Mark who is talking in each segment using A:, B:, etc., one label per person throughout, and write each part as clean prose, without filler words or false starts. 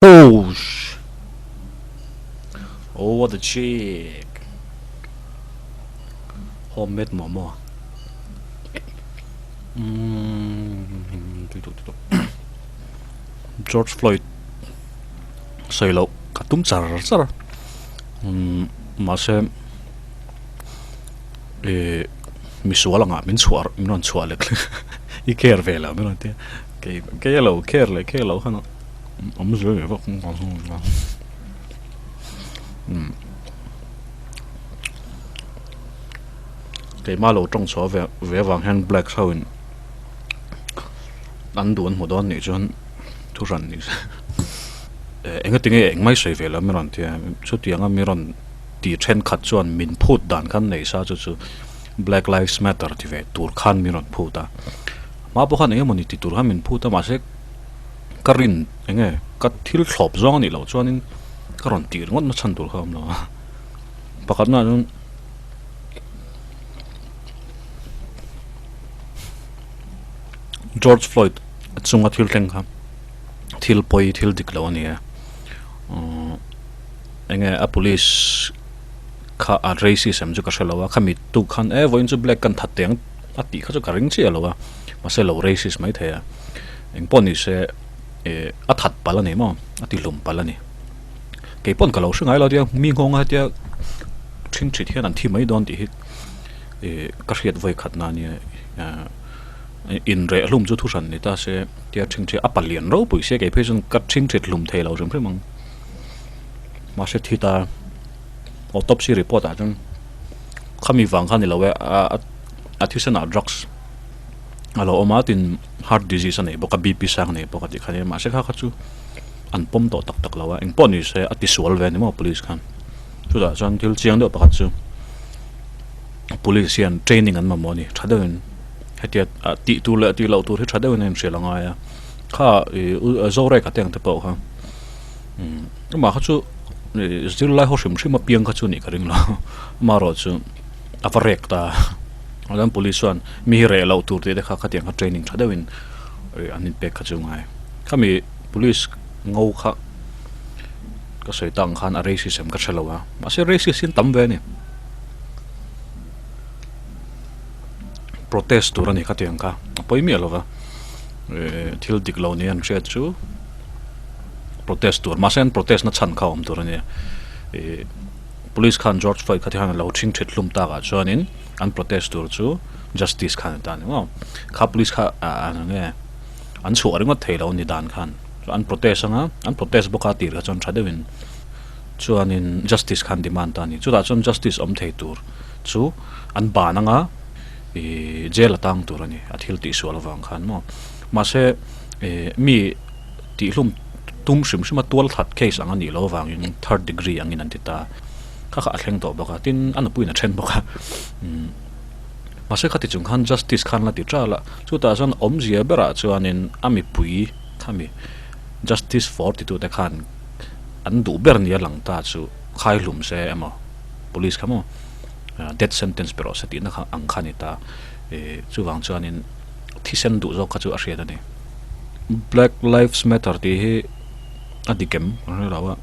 A: Oh sh Oh what a chick Homemade momo Umm tui tawh tui tawh George Floyd sawi loh ka tum char char a umm mahse Ihh misual angah min chhuah min rawn chhuah lek i care ve lo min rawn tia kei kei a lo care leh care loh khan awm zel ve vak umm keimah lo tawng chhuah ve ve avang hian black ho in an duh an hmu dawn nih chuan thu hran ni se enga tinge engmah i sawi ve lo min rawn tia chutianga min rawn. Tih thenkhat chuan min phut dan khan nei sa chu chu Black Lives Matter ti ve tur khan min rawn phut a. Hma pawh khan eng emawni ti tur khan min phut a mahse ka rin eng nge ka thil thlawp zawng a nih loh chuanin ka rawn tih ringawt na chhan tur kha a awm lo a. Pakhatnaah chuan George Floyd chunga thil thleng kha thil pawi thil dik lo a ni a. Enge a police kha a racism chu ka hre lo a, khami tuk khan e vawiin chu black kan that teng a tih kha chu ka ring chiah lo a, mahse lo racist mai thei a, engpawh ni se eh a that palh a ni maw a ti hlum palh a ni, keipawn ka lo hre ngai lo tia mi nghawng a hetia ṭhing ṭhit hian an thi mai dawn tih hi eh ka hriat vawi khat na ania eh inreh hlum chu thuhran ni ta se tia ṭhing ṭhit a palian ropui sia kei phei chuan ka ṭhing ṭhit hlum thei lo hrim hrim ang. Mahse thi ta autopsy report ah chuan khami vang kha a ni lo e a a thisen ah drugs a lo awm a tin heart disease a nei bawk a B P sang a nei bawk a tih kha nia mahse kha kha chu an pawm tawh tak tak lo a engpawh ni se a tisual ve a ni maw police khan chutah chuan thil chiang deuh pakhat chu police hian training an mamawh a ni tha deuhin hetia tih tur leh tih loh tur hi tha deuhin a inhrilh a ngai a kha ih Zoreka te ang te pawh kha. Amah kha chu zirlai ho hrim hrim a piang kha chu nih ka ring lo amaherawh chu a va rek ta a chuan police chuan mi hi reh loh tur tih te kha khatiang kha training tha deuhin an inpek kha chu ngai khami police ngo kha ka sawi tak ang khan a racism ka hre lo a mahse racist hi an tam ve a ni protest tur a ni khatiang kha a pawi miah lo va thil dik lo nia an hriat chu. Protest tur mahse an protest na chhan kha a awm tur a nia ih police khan George Floyd kha ti khan a lo thing thet hlum tak ah chuanin an protest tur chu justice khan a ta a ni maw kha police kha ah ah nge an chhuah ringawt thei lo a ni dan khan chuan an protest anga an protest bawk a tir kha chuan tha deuhin chuanin justice khan demand ta a ni chutah chuan justice awm thei tur chu an ban anga ih jail a tang tur a ni a thil tihsual avang khan maw mahse ih mi. Tihhlum tum hrim hrim a tual that case ang a nih loh avangin third degree angin an ti ta. Kha kha a thleng tawh bawk a, tin a nupuiin a then bawk a. Umm mahse khati chung khan justice khan la ti ṭal a, chutah chuan awmzia berah chuanin a mipui khami justice for titute khan an duh ber nia lang ta chu khaihlum se emaw police kha maw death sentence pe rawh se tihna kha ang kha a ni ta. Ih chuvang chuanin thisen duh zawk kha chu a hriat a ni. Black Lives Matter tih hi a dik em ka hre lo a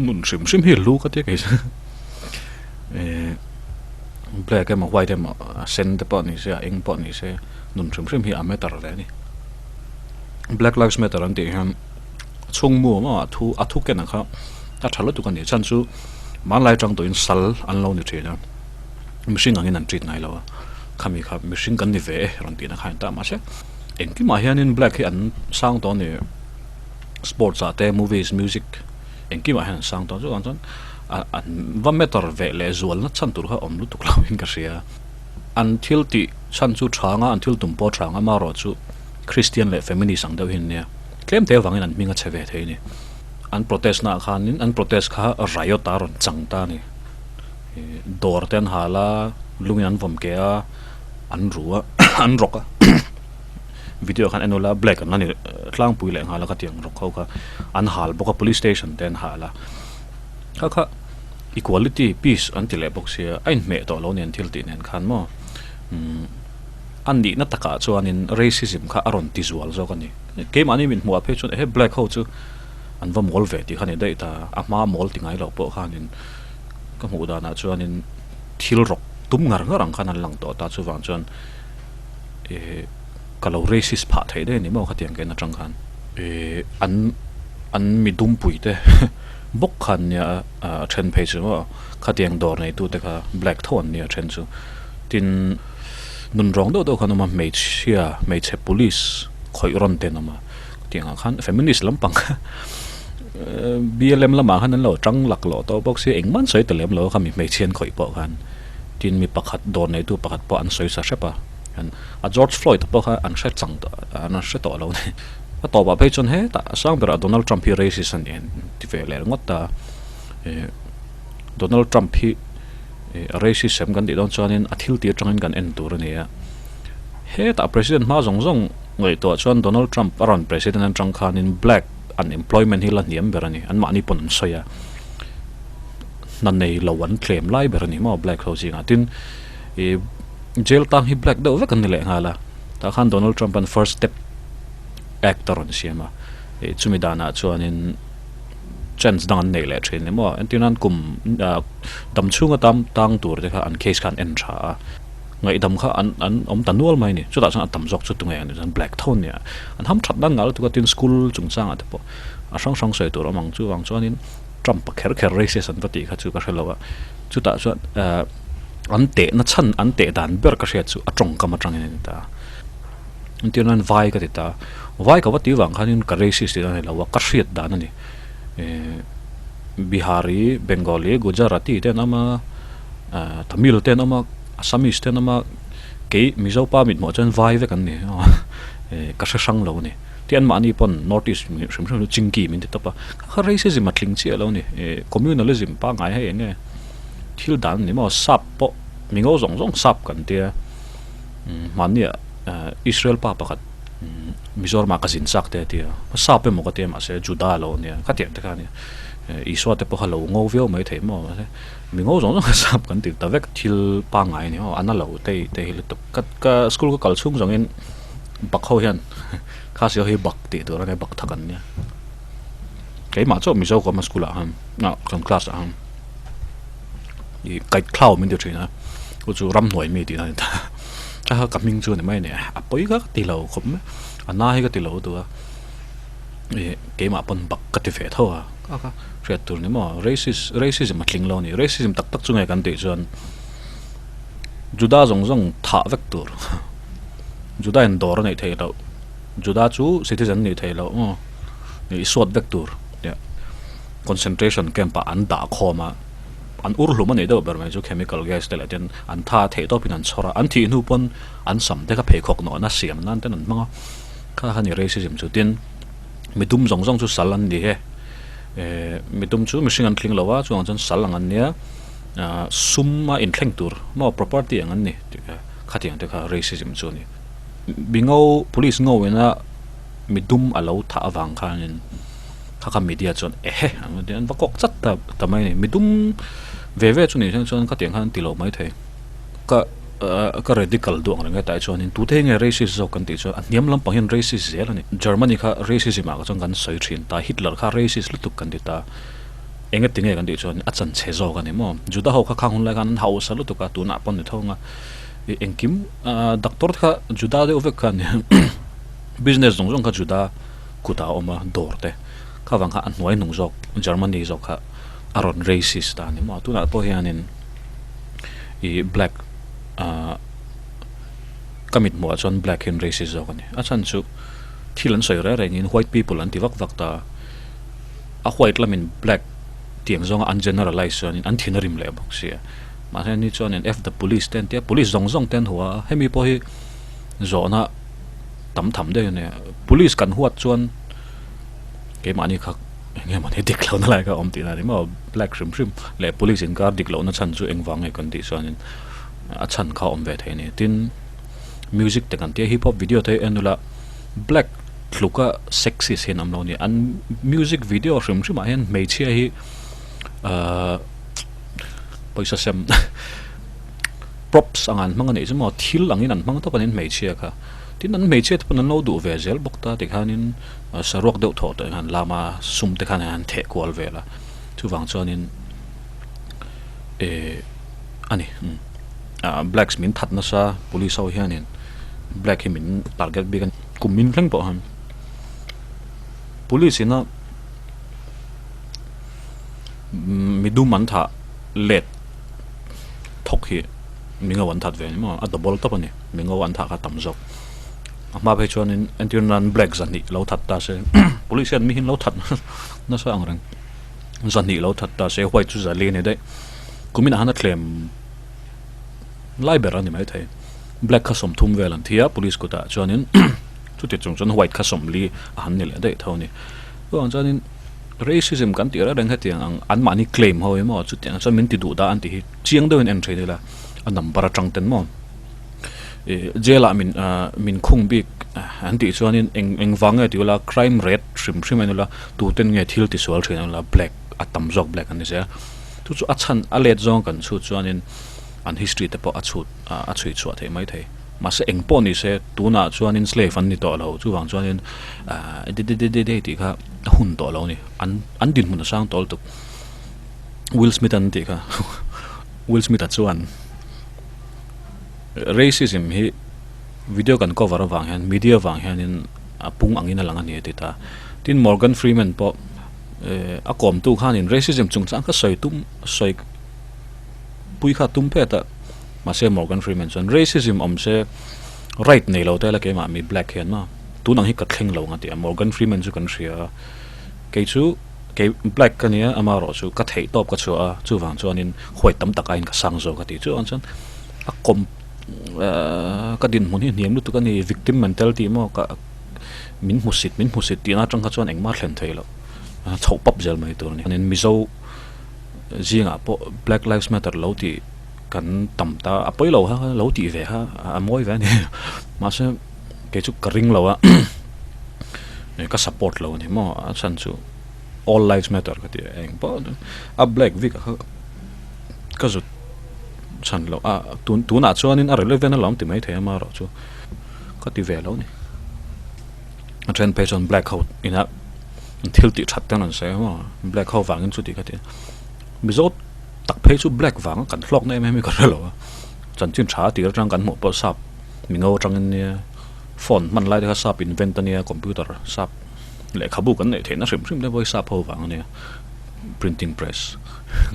A: nun hrim hrim hi lu ka tia kei chu eh black emaw white emaw a sen te pawh ni se a eng pawh ni se nun hrim hrim hi a matter ve a ni Black Lives Matter an tih hian chhung mu a awm a thu a thu ken ang kha a tha lutuk a ni chhan chu hmanlai atang tawhin sal an lo ni thin a mihring angin an treat ngai lo a khami kha mihring kan ni ve e rawn tihna kha a ni ta mahse. Engkimah hianin black hi an sang tawh a ni sports ah te movies music engkimah hian an sang tawh chuvang chuan ah an va matter ve leh zualna chhan tur kha awm lutuk lo in ka hria an thil tih chhan chu tha anga an thil tum pawh tha anga amaherawh chu Christian leh feminist ang deuh hi an nia tlem te avangin an hming a che ve thei a ni an protest naah khanin an protest kha riot a rawn chang ta a ni dawr te an hal a lungin an vawm keh a. An ru a an rawk a video khan en ula black an la ni tlangpui leh nghal a khatiang rawk ho kha an hal bawk a police station te an hal a kha kha equality peace an ti leh bawk sia a inhmeh tawh lo nen thil tih nen khan maw umm a nihna takah chuanin racism kha a rawn ti zual zawk a ni keimahni min hmuh ah phei chuan ehe black ho chu. An va mawl ve tih kha ni daih ta. A hma mawl ti ngai lo pawh khanin ka hmuh danah chuanin thil rawk tum ngar ngar ang khan an lang tawh ta. Chuvang chuan ih ka lo racist phah theih daih a ni maw khatiang ken atang khan. Ih an an mi dumpui te bawk khan nia a then phei chu maw khatiang dawr neitu te kha black tho an nia a then chu. Tin nun rawng deuh deuh khan awm a hmeichhia hmeichhe police khawih rawn te an awm a. Tiangah khan feminist lampang kha BLM lamah khan an lo tang laklawh tawh bawk sia engmah an sawi ta lem lo a kha mi hmeichhia an khawih pawh khan tin mi pakhat dawr neitu pakhat pawh an sawi sa hrep a a George Floyd pawh kha an hre chang tawh an hre tawh lo a ni a tawpah phei chuan hetah a sang berah Donald Trump hi racist a ni an ti ve leh ringawt ta Donald Trump hi a racist em kan tih dawn chuanin a thil tih atangin kan en tur a ni a hetah president hma zawng zawng Ngaihtuah chuan Donald Trump a rawn president atang khanin black unemployment hi la hniam ber a ni. Anmahni pawn an sawi a, hna nei lo an tlem lai ber a ni maw black ho zingah. Tin, ih jail tang hi black deuh vek an ni leh nghal a. Tah khan Donald Trump an first step act a rawn siam a. Ih chumi danah chuanin chance dang an nei leh thin ni maw. Entir nan kum dam chhunga tam tang tur te kha an case kha an en tha a. Ngaihdam kha an an awm ta nual mai a ni. Chutah chuan a tam zawk chu tunge an ni chuan black tho an ni a. An ham that nan ngal lutuk a tin school chungchangah te pawh a hrang hrang sawi tur a awm ang. Chuvang chuanin Trump a kher kher racist an va tih kha chu ka hre lo a. Chutah chuan eh an tehna chhan an teh dan ber ka hriat chu a tawngkam atangin a ni ta. Entir nan vai ka ti ta. Vai ka va tih vang khanin ka racist tih a ni lo a, ka hriat dan a ni. Eh Bihari, Bengali, Gujarati te an awm a. Tamil te an awm a, Assamese te an awm a, kei Mizo pa mithmuh ah chuan vai vek an ni ka hre hrang lo a ni. Tin anmahni pawn North East hrim hrim chu Chinki min ti tawp a, kha kha racism a tling chiah lo a ni. Communalism pangngai hei eng nge thil dan a ni maw sap pawh mingo zawng zawng sap kan tia hmanni ah Israel pa pakhat Mizoram ah ka zin chak te a tia, sap emaw ka tia mahse Juda lo a nia khatiang te kha a nia. Isua te pawh kha lo ngo viau maithei maw mahse Mi ngo zawng zawng a sap kan ti ta vek thil pangngai a ni maw a na lo te te hi lutuk ka ka school ka kal chhung zawngin bak ho hian khasi ho hi bak tih tur a nia bak thak an nia keimah chauh mizo ka awm a school ah khan ah kan class ah khan ih kaih thlau min ti thin a chu chu ramhnuai mi tih na a ni ta a ka hming chu a ni mai a ni a pawi kha ka ti lo khawp mai a na hi ka ti lo duh a ih keimah pawn bak ka ti ve tho a. Hriat tur ni maw? Racist, racism a tling lo a ni. Racism tak tak chu nge kan tih chuan Juda zawng zawng thah vek tur. Juda in dawr a neih theih loh. Juda chu citizen nih theih loh maw? I suat vek tur. Concentration camp ah an dah khawm a, an ur hlum a nih deuh ber mai chu chemical gas te leh ten an tha theih tawpin an chhawr a, an thih hnu pawn an sam te kha pheikhawk nawhna siam nan ten an hmang a. Kha kha ni racism chu. Tin, midum zawng zawng chu sal an ni e. Eh midum chu mihring an tling lo a chuvang chuan sal ang an nia ah sum a inthleng tur maw property ang an ni tih kha khatiang te kha racism chu a ni. Mingo police ngo ina midum a lo thah avang khanin kha kha media chuan ehe an ti an va kawk chat ta ta mai a ni. Midum ve ve chu ni thleng chuan khatiang khan an ti lo maithei. Ka ka radical duh ang reng hetah hi chuanin tute hi nge racist zawk kan tih chuan a hniam lampang hian racist zel a ni. Germany kha racism ah chuan kan sawi thin ta, Hitler kha racist lutuk kan ti ta. Engati nge kan tih chuan a chanchhe zawk a ni maw? Juda ho kha khang hun lai khan an hausa lutuk a, tunah pawh ni tho ang a. Engkim doctor te kha Juda deuh vek kha a ni business zawng zawng kha Juda kutah a awm a, dawr te kha vang kha a hnuai hnung zawk Germany zawk kha a rawn racist ta a ni maw? Tunah pawh hianin. ih black ah ka mit hmuh ah chuan black hian racist zawk a ni a chhan chu thil an sawi reng reng in white people an ti vak vak ta a white lamin black tiang zawnga an generalize chuanin an thin a rim leh bawk sia mahse ni chuanin f the police te an tia police zawng zawng te an hua a hemi pawh hi zawhna tam tham deuh a nia police kan huat chuan keimahni kha. Eng emaw ni dik lohna lai kha a awm tihna a ni maw? Black hrim hrim leh police inkar dik lohna chhan chu engvang nge kan tih chuanin a chhan kha a awm ve thei a ni. Tin, music te kan tia hip hop video te hi en ula black tluka sexist hian awm lo a ni. An music video hrim hrimah hian hmeichhia hi ahh pawisa sem props anga an hmang a nih chu maw thil angin an hmang tawp a ni hmeichhia kha. Tin an hmeichhia te pawn an lo duh ve zel bawk ta tikhanin saruak deuh thawh tawh hian lam a sum te khan an theh kual vel a chuvang chuanin eh a ni blacks min that nasa police ho hianin black hi min target bik a ni kum min thleng pawh han police ina midum an thah let thawk hi mingo an that ve a ni maw a double tawp a ni mingo an thah kha tam zawk a hma phei chuanin entir nan black zahnih lo that ta se police hian mi hi an lo that nasa ang reng zahnih lo that ta se white chu zali a ni daih kuminah han a thlem lai ber a ni maithei black kha sawmthum vel an thi a police kutah chuanin chuti chung chuan white kha sawmli a han ni leh daih tho a ni chuvang chuanin. Racism kan tih reng reng hetiang ang anmahni claim ho hi maw chutiang chuan min ti duh dah an tih hi chiang deuhin en thin ila a number atang ten maw ih jail ah min ah min khung bik an tih chuanin eng eng vang nge ti ula crime rate hrim hrim en ula tuten nge thil ti sual thin ula black a tam zawk black an ni zel chu chu a chhan a let zawng kan chhut chuanin an history te pawh a chhut a chhui chhuah theih mai thei. Mahse eng pawh ni se tunah chuanin slave an ni tawh lo chuvang chuanin ahh de de de de tih kha a hun tawh lo a ni an an dinhmun a sang tawh lutuk Will Smith an tih kha Will Smith a chuan racism hi video kan cover avang hian media vang hianin a pung angin a lang a ni a ti ta tin Morgan Freeman pawh eh a kawmtu khanin racism chungchang kha sawi tum sawi pui kha tum phet a. Mahse Morgan Freeman chuan racism awm se right nei lo te la keimah mi black hian maw tun ang hi ka thleng lo ang a ti a, Morgan Freeman chu kan hria a, kei chu kei black ka nia amaherawh chu ka theih tawp ka chhuah a chuvang chuanin huai tam tak aiin ka sang zawk a ti chu ang chuan a kawm ahh ka dinhmun hi hniam lutuk a ni victim mentality maw ka min hmusit min hmusit tihna atang kha chuan engmah thlen thei loh chhoh pap zel mai tur a ni Mizo zingah pawh Black Lives Matter lo tih kan tam ta a pawi lo kha lo tih ve kha a mawi ve a ni mahse kei chu ka ring lo a ka support lo a ni maw a chhan chu all lives matter ka ti a eng pawh a black vik a kha ka zut chhan loh a tun tunah chuanin a relevant alawm ti maithei a amaherawh chu ka ti ve lo a ni a then phei chuan black ho ina thil tih that te an rawn sawi a maw black ho vangin chuti kha ti a Mizo tak phei chu black vanga kan hlawkna em em hi ka hre lo a, chanchin tha tir atang kan hmuh pawh sap mingo atangin nia phone hman lai te kha sap invent ania computer sap lehkhabu kan neih theihna hrim hrim te pawh hi sap ho vang ania printing press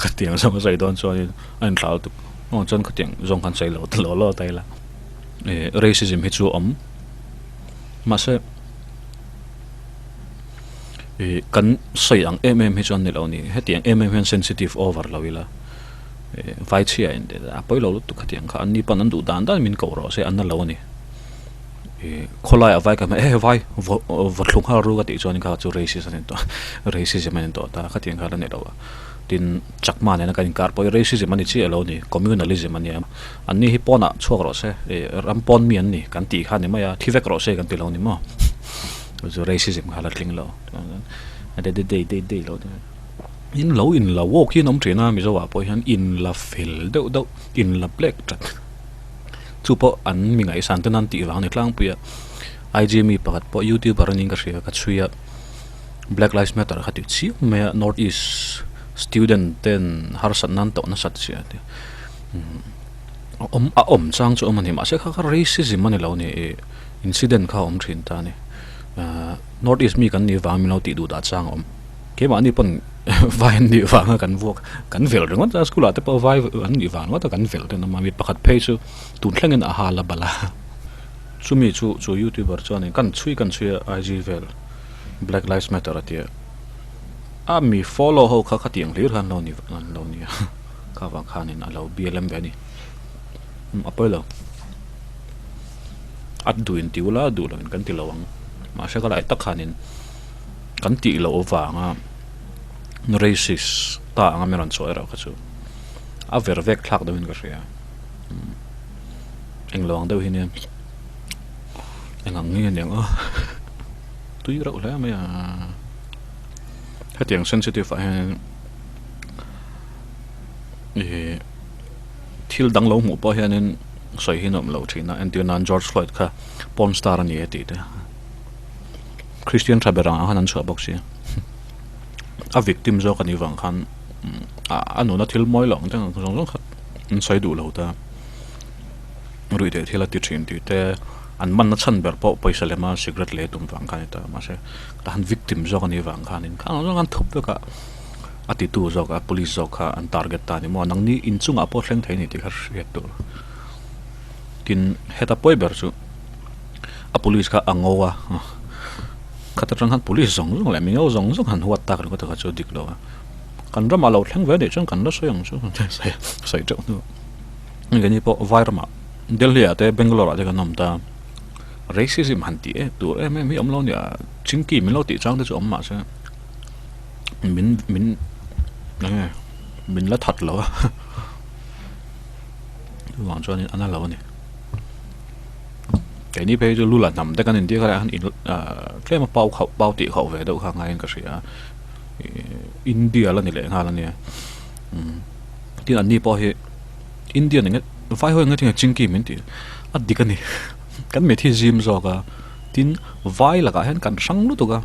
A: khatiang zawng a sawi dawn chuanin a inthlah lutuk aw chuan khatiang zawng khan sawi lo law law ta ila eh racism hi chu a awm mahse. Ih kan sawi ang em em hi chuan ni lo ni hetiang em em hian sensitive over lo ila ih vai chhia in a pawi lo lutuk hetiang kha an ni pawn an duh dan dan min koh rawh se an na lo a ni ih khawlaiah vai ka hmeh he vai vaw vaw thlu nghal ru ka tih chuan kha chu racist a ni tawh racism a ni tawh ta khatiang kha la ni lo a tin chakma nena kan inkar pawh hi racism a ni chiah lo a ni communalism a nia an ni hi pawnah chhuak rawh se ih ram pawn mi an ni kan tih kha a ni mai a thi vek rawh se kan ti lo a ni maw. Chu chu racism kha la tling lo a de de dei dei dei lo in lo in la walk hi an awm thin a Mizo ah pawh hian in la fel deuh deuh in la black that chu pawh an mi ngaihsan te nan tih vang a ni tlangpui a IG mi pakhat pawh youtuber a niin ka hria ka chhui a black lives matter kha tih chiam mai a north east student ten harsat nan tawh nasat sia a ti a awm chang chu a awm a ni mahse kha kha racism a ni lo a ni ih. Incident kha a awm thin ta a ni. North East mi kan nih vang min lo tih duh dah chang a awm. Keimahni pawn vai an nih vanga kan vuak kan velh ringawt a, school ah te pawh vai an nih vang ringawt a kan velh ten a awm a, mi pakhat phei chu tun thlengin a hal a bal a. Chumi chu chu youtuber chuanin kan chhui kan chhui a IG vel Black Lives Matter a tia a mi follow ho kha khatiang hlir khan lo ni an lo nia kha vang khanin a lo BLM ve a ni. A pawi lo. A duh in ti ula duh loh in kan ti lo ang mahse ka lai tak khanin kan tih loh avanga racist ta anga min rawn chhuah erawh kha chu a ver vek thlak deuhin ka hria englo ang deuh hi nia eng ang nge aniang aw tui reuh hle mai a hetiang sensitive ah hian ih thil dang lo hmuh pawh hianin. sawi hi nuam lo thin a, entir nan George Floyd kha porn star a ni e tih te. Christian tha ber angah khan an chhuah bawk si. A victim zawk a nih vang khan a nuna thil mawi lo ang te ang zawng zawng kha an sawi duh lo ta. Ruih theih thil a ti thin tih te an manna chhan ber pawh pawisa lema cigarette lei tum vang khan a ni ta. Mahse tah han victim zawk a nih vang khanin khang ang zawng khan thup vek a a titu zawk a police zawk kha an target ta a ni maw. Nangni inchungah pawh thleng thei a ni tih kha hriat tur. Tin heta pawi ber chu a police kha a ngo a khat atang khan police zawng zawng leh mingo zawng zawng han huat tak ringawt kha chu a dik lo a kan ramah lo thleng ve anih chuan kan la sawi ang chu sawi teuh hnu engkani pawh vai ramah Delhi ah te Bangalore ah te kan awm ta racism han tih em tur em em hi awm lo nia chingki min lo tih chang te chu awm mahse min min enge min la that lo a. Chuvang chuanin a na lo a ni. Keini phei chu lu la hnam te kan intir kha leh han in ahh tlem a pau khauh pau tih khauh ve deuh kha ngaiin ka hria a ihh India la ni leh nghal a nia umm tin an ni pawh hi India eng vai ho eng tinge chingki min tih a dik a ni kan mit hi zim zawk a tin vai lakah hian kan hrang lutuk a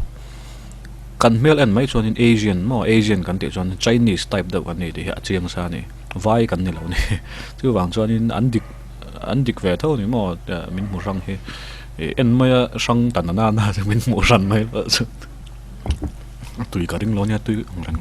A: kan hmel en mai chuanin Asian maw Asian kan tih chuan Chinese type deuh kan ni tih hi a chiang sa a ni. Vai kan ni lo ni. Chuvang chuanin an dik an dik ve tho ni maw min hmu hrang hi en maia hrang ta na na chu min hmuh hran mai loh chu tui ka ring lo nia tui ang reng.